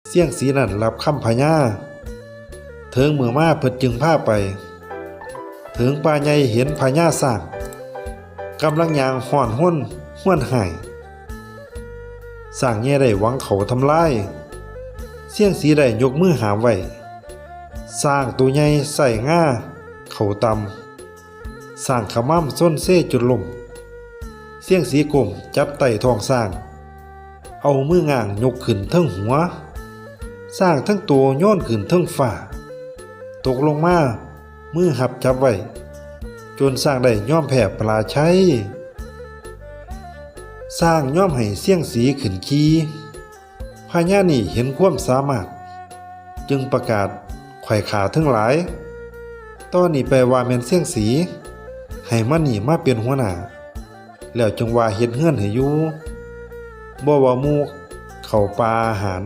ຊຽງສີນັ້ນຮັບຄຳພະຍາ. ເຖິງມື້ມາເພິ່ນຈຶ່ງພາໄປ. ເຖິງປ່າໃຫຍ່ເຫັນພະຍາຊ້າງ ກຳລັງຍ່າງຮ້ອນຮົນຮວນຮ້າຍ. ຊ້າງແຍ່ໄດ້ຫວັງເຂົ້າທຳລາຍ. ຊຽງສີໄດ້ຍົກມືຫ້າມໄວ້. ຊ້າງໂຕໃຫຍ່ໄສ້ງາເຂົ້າຕ່ຳ. ຊ້າງຂະມຳຊົນເຊຈົນລົ້ມ. ຊຽງສີກົ້ມຈັບໄຕ້ທ້ອງຊ້າງ. ເອົາມືງ່າງຍົກຂຶ້ນເທິງຫົວ. ຊ້າງທັງໂຕໂຍນຂຶ້ນເທິງຟ້າ. ຕົກລົງມາ ມືຮັບຈັບໄວ້. ຈົນຊ້າງໄດ້ຍອມແພ້ປະລາໄຊ. ຊ້າງຍອມໃຫ້ຊຽງສີຂຶ້ນຂີ່. ພະຍານີ້ເຫັນຄວາມສາມາດ ຈຶ່ງປະກາດ ຂ້ອຍຂ້າທັງຫຼາຍ. ຕໍ່ນີ້ໄປວ່າແມ່ນຊຽງສີ. ໃຫ້ມັນນີ້ມາເປັນຫົວໜ້າ. ແລ້ວຈຶ່ງວ່າເຮັດເຮືອນໃຫ້ຢູ່. ບໍ່ວ່າໝູ່ເຂົ້າປ່າອາຫານ.